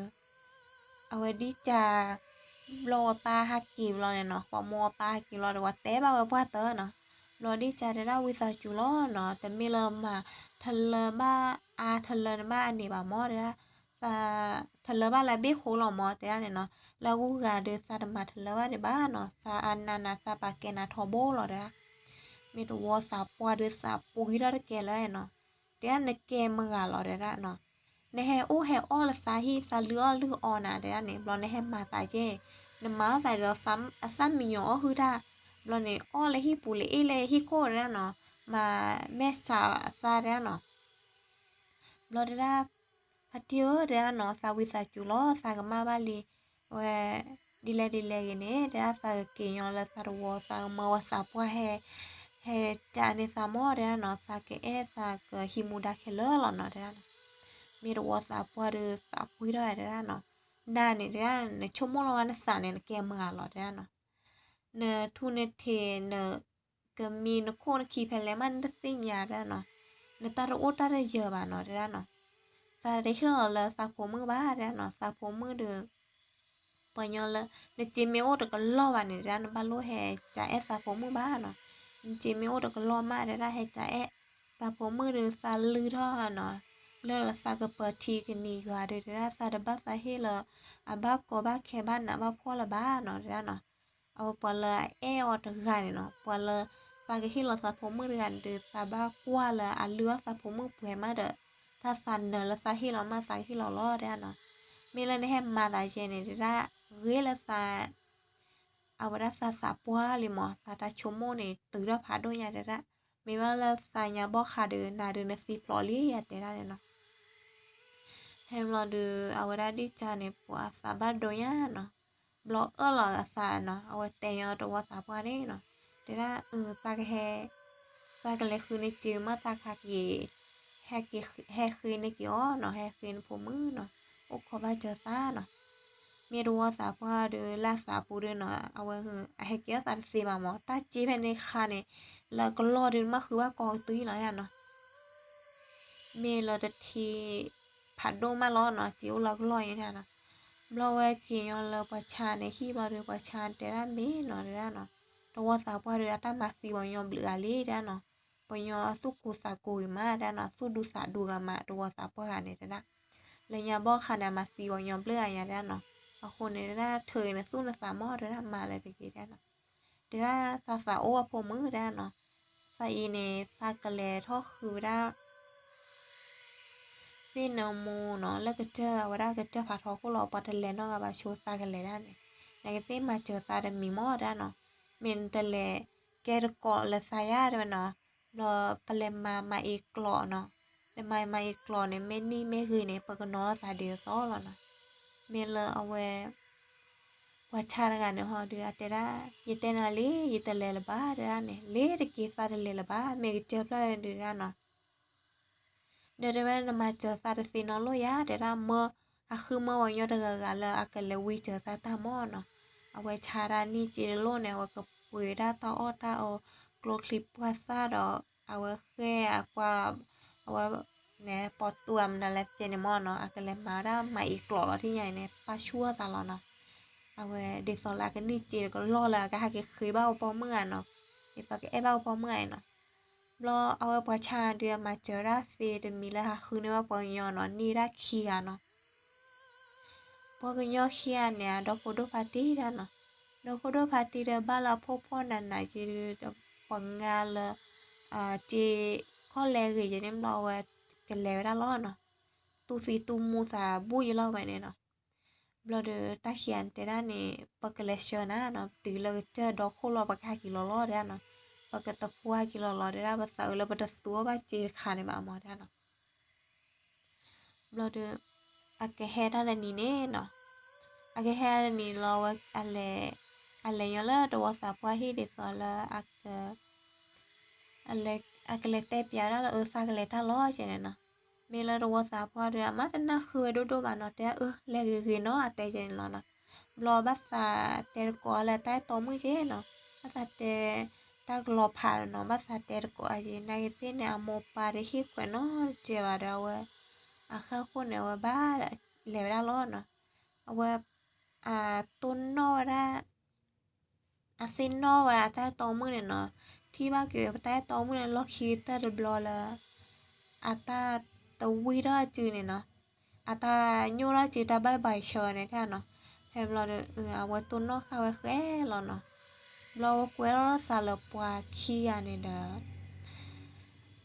အဝဲဒံၣ်ကၢ ဘျီဝဲပၢ်ဟဲက့ၤဘျီန့ၣ်နီၤ, ပိာ်မုၣ်ဝဲပၢ်ဟဲက့ၤလီၤဒီး ဝဲတဲဘၣ်ဝဲပှၢ်တၢၢ်နီၤ, ဘျီဒံၣ်ကၢတဲဒၣ်ဝံသးစူၤလီၤနီၤ, တမ့ၢ်လၢမၤထလၢဘၣ်အါထလၢန့ၣ်ဘၣ်အန့ၣ်ဘၣ်မ့ၢ်တဲဒၣ်, သး ထလၢဘၣ်လၢအဘ့ၣ်ဃိလီၤမၢ် တဲဒၣ်န့ၣ်နီၤ. လၢအဂုၤအဂၤဒီး သးတမၤထလၢဘၣ်ဒံးဘၣ်နီၤ, သးအနးနး သးပာ်ကဲနၤထီဘိလီၤတဲဒၣ်. မ့ၢ်တဝီသးပှၢ်ဒီး သးပူၤဂံၢ်ထီၣ်တကဲလၢနီၤ, တဲဒၣ် နကဲမုၢ်ဂၤလီၤတဲဒၣ်နီၤ. နဟဲအိၣ်ဟဲအီၣ်လၢသးဟံၣ် သးလုၢ်အီၣ်လုၢ်အီနၤတဲဒၣ်န့ၣ် ဘျီနဟဲမၤသးကဲ, နမၤအီၣ်သးဒီး အသၣ်မံညီၤအီၣ်ဟုၣ်တၢ်, ဘျီန့ၣ် အီၣ်လၢဟံၣ်ပူၤလၢအ့ၣ်လၢဟံၣ်ခိၣ်တဲဒၣ်နီၤ, မၤမဲာ်ဆှးအသးတဲဒၣ်နီၤ. ဘျီတဲဒၣ် ဖါတံၢ်ဧၢ တဲဒၣ်နီၤ, သးဝံသးစူၤလီၤ, သးကမၣ်ဘၣ်လံ, ဝဲ ဒ်လဲၣ်ဒ်လဲၣ်ဂ့ၤန့ၣ် တဲဒၣ် သးကက့ၤညီလၢသးတဝီ, သးကမၢဝဲသးပှၢ်ဟဲ ဟဲကးန့ၢ်သးမၢ်တဲဒၣ်နီၤ, သးကအဲၣ်သးကဟံးမူဒါခဲလၢာ်လီၤနီၤတဲဒၣ်နီၤ. မ့ၢ်တဝီသးပှၢ်ဒီး သးပှံထီၣ်တဲဒၣ်နီၤ, နၤန့ၣ်တဲဒၣ် နဆိကမိၣ်လီၤဝဲနသးန့ၣ် နကဲမုၢ်ဂၤလီၤတဲဒၣ်နီၤ. နထူနထံး နကမံနခိၣ်နခံဖဲလဲၣ်မး နတသ့ၣ်ညါတဲဒၣ်နီၤ, နတၢ်တအိၣ်တၢ်တယၢၤဘၣ်နီၤတဲဒၣ်နီၤ. သးတဟ့ၣ်လီၤလၢသးဖိမုၣ်ဘၣ်တဲဒၣ်နီၤ, သးဖိမုၣ်ဒီး ပှၤညီလၢ နစ့မ့ၢ်အိၣ်တကလီၢ်ဘၣ်န့ၣ်တဲဒၣ် နဘၣ်လိၣ်ဟဲကအဲၣ်သးဖိမုၣ်ဘၣ်နီၤ. နစ့မ့ၢ်အိၣ်တကလီၢ်မးတဲဒၣ် ဟဲကအဲၣ်သးဖိမုၣ်ဒီး သးလုၢ်ထီၣ်နီၤ, လၢလၢသးကပၢၤထံကနံၤယွၤဒီးတဲဒၣ် သးတဘၣ်သးဟ့ၣ်လၢ အဘၣ်ကီဘၣ်ခဲဘၣ်နးဘၣ်ဖှီၣ်လၢၤဘၣ်နီၤတဲဒၣ်နီၤ. အဝဲပှၤလၢအအဲၣ်အီၤတဂၤန့ၣ်နီၤ, ပှၤလၢသးကဟ့ၣ်လီၤသးဖိမုၣ်တဂၤန့ၣ်ဒီး သးဘၣ်ကွၢ်လၢအလုၢ်အီၣ်သးဖိမုၣ်ပှဲၤမးဒီး သးသးနၢၤလၢသးဟ့ၣ်လီၤမး သးကဟ့ၣ်လီၤလီၤတဲဒၣ်နီၤ. မ့ၢ်လၢနဟဲမၤသးယဲန့ၣ်တဲဒၣ် ဂ့ၤလၢသး အဝဲဒၣ်သးသးပှၢ်လံမး သးတၢ်ဆိကမိၣ်န့ၣ် တုၤထီၣ်ဖးဒိၣ်ညါတဲဒၣ်, မ့ၢ်ဘၣ်လၢသးညါဘီၣ်ဃးဒီး နၤဒီးနသံဖျိးလံ ယတဲဒၣ်န့ၣ်နီၤ. ဖဲမးဒီး အဝဲဒၣ်ဒ်ကန့ၣ် ပှၤအသးဘၣ်ဒိညါနီၤ, ဘျီအၢၣ်လီၤအသးနီၤ, အဝဲတဲညီတဝီသးပှၢ်န့ၣ်နီၤ, တဲဒၣ် သးကဟဲ သးကလဲၤဃုန့ၢ်စ့မး သးခါက့ၤ ဟဲက့ၤ ဟဲဃ့န့ၢ်က့ၤအီၤနီၤ, ဟဲဃ့နဖိမုၣ်နီၤ, အိၣ်ခိးဘၣ်စၢၤသးနီၤ. မ့ၢ်တဝီသးပှၢ်ဒီး လၢသးပူၤဒီးနီၤ အဝဲ အဟဲက့ၤအီၣ်သးတသ့ဘၣ်မး, တၢ်စ့ဖဲန့ၣ်ခါန့ၣ် လၢကလီၢ်ဒီး မ့ၢ်ဃုဘၣ်ကီကတုၤလီၤနီၤ. မ့ၢ်လၢတထံၣ်ဖးဒိၣ်မးလီၤနီၤ, စ့အိၣ်လၢကလီၢ်အံၤန့ၣ်နီၤ. ဘျီဝဲက့ၤညီလၢပှၤဆါန့ၣ်ဟံၣ်ဘျီဒီး ပှၤဆါတဲဒၣ်မ့ၢ်နီၤတဲဒၣ်နီၤ, တဝီသးပှၢ်ဒီး အတၢ်မၤသံပှၤညီဘျုးဂၤလံတဲဒၣ်နီၤ. ပှၤညီအသူၣ်ကိၢ်သးကိၢ်ဂ့ၤမးတဲဒၣ်နီၤ, သူၣ်ဒူသးဒူဂၤမး တဝီသးပှၢ်ဂၤန့ၣ်တဲဒၣ်. လၢညါဘီၣ်ခါန့ၣ် အမၤသံပှၤညီဘျုးဂၤညါတဲဒၣ်နီၤ. အဃိန့ၣ်တဲဒၣ် ထုးအံၤနသူၣ်နသးမးတဲဒၣ် မၤလၢတဂ့ၤတဲဒၣ်နီၤ. တဲဒၣ်သးသးအိၣ်အဖိမုၣ်တဲဒၣ်နီၤ, သးအံၤန့ၣ် သးကလဲၤထီၣ်ဃုဝဲဒၣ် သ့ၣ်နၢမူနီၤ, လၢကစၢၢ်အဝဲဒၣ်ကစၢၢ်ဖးထီခိၣ်လီၤ, ပှၤတလဲၤနီတဂၤဘၣ်ဆိသးကလဲၤဒၣ်န့ၣ်, နကသ့ၣ်မၤစၢၤသးတမံၤမးတဲဒၣ်နီၤ. မ့ၢ်နတလဲၤကဲတကိးလၢသးယါတဲဝဲနီၤ. ဘျီပလဲၤမၤမၤအံၤကျိာ်နီၤ, လဲၤမၤမၤအံၤကျိာ်န့ၣ် မ့ၢ်နံၣ်မ့ၢ်ဂ့ၤန့ၣ် ပကနီၤသးဒ်သိးလီၤနီၤ. မ့ၢ်လၢအဝဲ ပှၤဆါတဂၤန့ၣ်ဟီဒီး အတဲဒၣ် ယတဲနၤလံ ယတလဲၤလၢၤဘၣ်တဲဒၣ်န့ၣ်, လ့ၤတက့ၤသးတလဲၤလၢၤဘၣ် မ့ၢ်ကစၢၢ်ဖျၢၣ်ဒုးဒၣ်နီၤ. ဒီးတဲဝဲနမၤစၢၤသးတသ့နီတလိၣ်ယါတဲဒၣ်, မၢ ဟးဃုမၢပှၤညီတဂၤဂၤလၢအကလဲၤဝံစၢၤသးတၢ်မးနီၤ. အဝဲဆါဒၣ်နံၣ်စ့တလိၣ်န့ၣ် အဝဲကပှ့ၤဒၣ်တၢ်အီၣ်တၢ်အီ ကျိချံပှၢ်သၣ်ဒီး အဝဲဃဲအကွၢ် အဝဲ န့ၣ် ပီတူၢ်အမနုၤလဲၣ်သ့န့ၣ်မးနီၤ, အကလဲၤမၤဝဲဒၣ်မၤအံၤကျိာ်လီၤထံၣ်ညါအံၤန့ၣ် ပၢ်ဆူၣ်အသးလီၤနီၤ. အဝဲဒ်သိးလၢအကနံၣ်စ့တကလီၢ်လၢအကဟဲက့ၤဃ့ဘၣ်အီၤပိာ်မုၣ်ဂၤနီၤ, ဒ်သိးကအဲၣ်ဘၣ်အီၤပိာ်မုၣ်ဂၤအံၤနီၤ. ဘျီအဝဲပှၤဆါဒုးအမၤစၢၤဒၣ်သ့တမံၤလၢဟးဃုန့ၢ်ဘၣ်ပှၤကညီနီၤ, န့ၢ်ဒၣ်ခံဂၤနီၤ. ပှၤကညီခံဂၤန့ၣ် အဒီဖိဒိၣ်ဖါတံၢ်ဒၣ်နီၤ, ဒီဖိဒိၣ်ဖါတံၢ်ဒီးဘၣ်လၢအဖှီၣ်ဖှီၣ်နးနးက့ဒီး ပှၤငါလၢ က့ခီၣ်လဲဂ့ၤက့န့ၣ်ဘျီအဝဲကလဲၤဝဲဒၣ်လီၤနီၤ, တူၢ်သံတူၢ်မူသးဘူၣ်ယလီၤဝဲန့ၣ်နီၤ. ဘျီဒီးတၢ်ခံဂၤန့ၣ်တဲဒၣ်န့ၣ် ပကလဲၤဆှၢနၤနီၤ, တုၤလၢကစၢၢ်ဒီခိၣ်လီၤ ပကဟဲက့ၤလီၤလီၤတဲဒၣ်နီၤ, ပကတဖှီဟဲက့ၤလီၤလီၤတဲဒၣ်, ပသးအုးလၢပတသူအီၣ်ဘၣ်စ့တခါန့ၣ်ဘၣ်မးတဲဒၣ်နီၤ. ဘျီဒီး အကဟဲတၢ်တနံၤန့ၣ်နီၤ, အကဟဲတနံၤလီၤဝဲ အလဲၤညီလၢတဝီသးပှၢ်ဟံၣ်ဒ်သိးလၢ အကလဲၤတဲပျးဒၣ်လၢအသးကလဲၤတၢ်လီၤကဲန့ၣ်နီၤ. မ့ၢ်လၢတဝီသးပှၢ်ဒီး အမါတနၢ်ဃုဝဲဒိၣ်ဒိၣ်ဘၣ်နီၤ, တဲအၢ လဲၤဂ့ၤဂ့ၤနီၤ အတဲကဲန့ၣ်လီၤနီၤ. ဘျီဘၣ်သးတဲတကိးလၢတၢ်အဲၣ်တီမုၣ်ကဲနီၤ, ဘၣ်သးတဲတၢ်ကလီၤဖးနီၤ, ဘၣ်သးတဲတကိးကဲ နာ်က့သ့ၣ်န့ၣ် အမိၢ်ပၢ်တဟ့ၣ်ခွဲးနီတစဲးဘၣ်ဒီး အဝဲ အဃၢဃိန့ၣ် အဝဲဘၣ်လဲၤဝဲဒၣ်လီၤနီၤ. အဝဲ အတိၢ်နီၣ်ဝဲဒၣ် အသ့ၣ်နီၣ်ဝဲအတၢ်အဲၣ်တီမုၣ်န့ၣ်နီၤ, ထံၣ်ဘၣ်က့ၤပတၢ်အဲၣ်တီမုၣ်န့ၣ် လီၢ်ခံကတၢၢ်တဘျီလၢ အတၢ်တဝံထီၣ်အစုန့ၣ်နီၤ. အတၢ်ညိၣ်ထီၣ်က့ၤတၢ်ဘၣ်ဘၣ်ဆၢန့ၣ်တၢ်နီၤ. ဖဲဘျီဒီး အဝဲတိၢ်နီၣ်ဃာ်ဝဲဃဲလီၤနီၤ. ဘျီဝဲကွဲထီၣ်သးလၢပှၤခံဂၤန့ၣ်ဒီး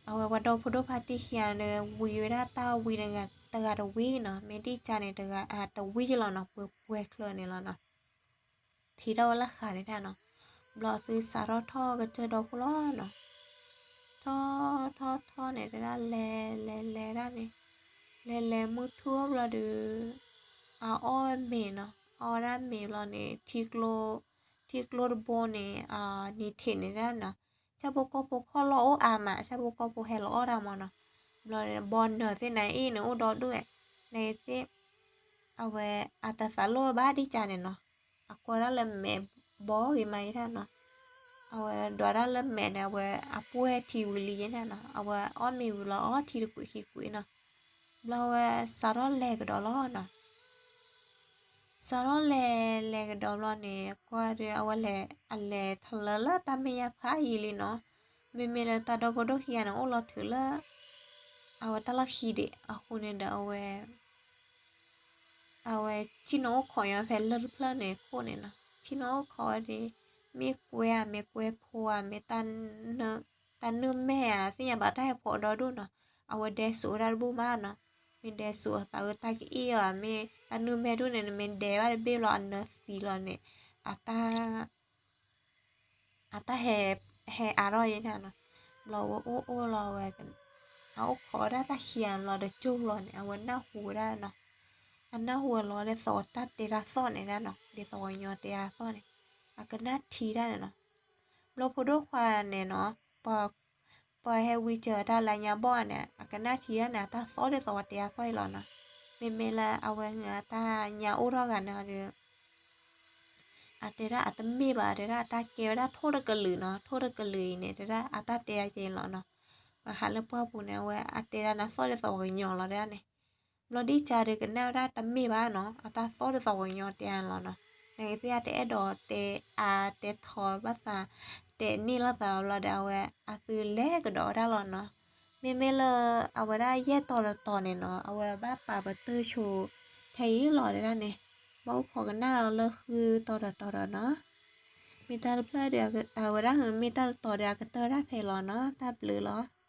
အဝဲပှၤဒီဖိဒိၣ်ဖါတံၢ်ခံဂၤန့ၣ် ဝံၤဝဲဒၣ်တၢ်ဝံတဂၤတဂၤတဝံနီၤ, မ့ၢ်ဒ်ကါန့ၣ် တဂၤတဝံလီၤနီၤ, ပှဲၤပှဲၤချၢန့ၣ်လီၤနီၤ. ထံၣ်ထီၣ်ဝဲလၢဃာ်န့ၣ်တၢ်နီၤ. ဘျီသုစးထီၣ်ထီၣ်ကစၢၢ်ဒီခိၣ်လီၤနီၤ. ထီၣ်ထီၣ်ထီၣ်န့ၣ် တဒၣ်လဲၤလဲၤလဲၤဒၣ်န့ၣ်, လဲၤလဲၤမုၢ်ထူၣ်ဘျီဒီး အအီၣ်မ့ၤနီၤ, အီၣ်ဝဲဒၣ်မ့ၤဘျီန့ၣ် ထံကျိတဘိန့ၣ် နံၤထံးန့ၣ်ဒၣ်နီၤ. ဆၣ်ဖိကီၢ်ဖိခီၣ်လီၢ်အိၣ်အါမး, ဆၣ်ဖိကီၢ်ဖိဟဲလီၤအီၣ်တၢ်မးနီၤ. ဘျီန့ၣ် ဘီနၢၤသ့ၣ်နၤအ့ၣ်န့ၣ် အိၣ်ဒီဒူၣ်ဝဲ, နသ့ၣ် အဝဲအတသးလိၣ်ဘၣ်ဒ်ကါန့ၣ်နီၤ. အကွၢ်ဒၣ်လၢမဲာ်ဘီဂ့ၤမးယဲဒၣ်နီၤ. အဝဲဒွးဒၣ်လၢမဲာ်န့ၣ် အဝဲအပှဲၤထံဝံၤလံယဲဒၣ်နီၤ. အဝဲအီၣ်မ့ၤဝံၤလီၤ အီထံတကွံာ်ခံကွံာ်နီၤ. ဘျီဝဲစးထီၣ်လဲၤကဒီးလီၤနီၤ. စးထီၣ်လဲၤလဲၤကဒီးဘျီန့ၣ် ကွၢ်ဒီးအဝဲလဲၤ အလဲၤထီၣ်လၢလၢတၢ်မဲာ်ညါဖးယံာ်လံနီၤ. မ့မ့ၢ်လၢတၢ်ဒီဖိဒိၣ်ခံဂၤန့ၣ် အိၣ်လီၤထုးလၢ အဝဲတၢ်လီၢ်ခံဒံးအဃိန့ၣ်ဒီး အဝဲ အဝဲဆ့ၣ်နီၤအိၣ်ခိးညီဖဲလၢၢ်တဖျၢၣ်န့ၣ်ခိၣ်န့ၣ်နီၤ. ဆ့ၣ်နီၤအိၣ်ခိးဝဲဒီး မ့ၢ်ကွဲဧါ မ့ၢ်ကွဲဖိဧါ မ့ၢ် တၢ်နုၢ်မဲာ်ဧါ သ့ၣ်ညါဘၣ်တၢ်ဟဲဖိးဒီဒူၣ်နီၤ. အဝဲဒဲစိာ်ဝဲဒၣ်တဘူၣ်မးနီၤ. မ့ၢ်ဒဲစိာ်အသးဧၢ တၢ်ကအ့ၣ်အီၤ မ့ၢ်တၢ်နုၢ်မဲာ်ဒူၣ်န့ၣ် နမ့ၢ်ဒဲဘၣ်တဘ့ၣ်ဘျီ အနၢသံလီၤန့ၣ် အတၢ် အတၢ်ဟဲ ဟဲအါထီၣ်ယဲန့ၣ်နီၤ. ဘျီဝဲအိၣ်အိၣ်လီၤဝဲ အအိၣ်ခိးဝဲဒၣ်တၢ်ခံဂၤလီၤဒီးကၠိဘျီန့ၣ် အဝဲနၢ်ဟူဝဲဒၣ်နီၤ. အနၢ်ဟူဝဲလီၤဒ်သိးတၢ်တဲတၢ်သီၣ်န့ၣ်ဒၣ်နီၤ, ဒ်သိးကညီတဲတၢ်သီၣ်န့ၣ် အကနၣ်ထံဒၣ်န့ၣ်နီၤ. ဘျီဖိဒိၣ်ခွါန့ၣ်နီၤ ပှၤဟဲဝံစၢၤတၢ်လၢညါဘီၣ်န့ၣ် အကနၣ်ထံဒၣ်န့ၣ် အတၢ်သီၣ်ဒ်သိးပှၤတဲတၢ်သီၣ်အံၤလီၤနီၤ. မ့မ့ၢ်လၢအဝဲတၢ်ညါအိၣ်ထီၣ်ဂၤန့ၣ်ဒီး အတဲဒၣ်အတမ့ၢ်ဘၣ် တဲဒၣ်အတၢ်ကဲဝဲဒၣ်ထိၣ်တကလုာ်နီၤ, ထိၣ်တကလုာ်အံၤန့ၣ် တဲဒၣ်အတၢ်တဲအကဲလီၤနီၤ. ပှၤဟးလၢပှၢ်ပူၤန့ၣ် အဝဲအတဲဒၣ်နသီၣ်ဒ်သိးပှၤကညီလီၤတဲဒၣ်န့ၣ်. ဘျီဒ်ကါဒီးကနၣ်ဝဲဒၣ်တမ့ၢ်ဘၣ်နီၤ, အတၢ်သီၣ်ဒ်သိးပှၤကညီတဲလီၤနီၤ. နကသ့ၣ်အတအဲၣ်ဒိးတဲအါတဲထီဘၣ်သး တဲန့ၢ်လိာ်သးဘျီဒီး အဝဲအသုလဲၤကဒီးဝဲဒၣ်လီၤနီၤ. မ့မ့ၢ်လၢအဝဲဒၣ်ယဲၢ်တီၤတတီၤန့ၣ်နီၤ အဝဲဘၣ်ပာ်ပတုာ်ဆိ ထဲအံၤလီၤတဲဒၣ်န့ၣ်, ဘၣ်အိၣ်ခိးကနၣ်လီၤလၢဃုတီၤတတီၤဒီးနီၤ. မ့ၢ်တၢ်တဖျၢၣ်ဒီး အဝဲဒၣ်မ့ၢ်တၢ်တတီၤဒီး အကတၢၢ်ဒၣ်ဖဲလီၤနီၤ, တၢ်ဘျုးလီၤ.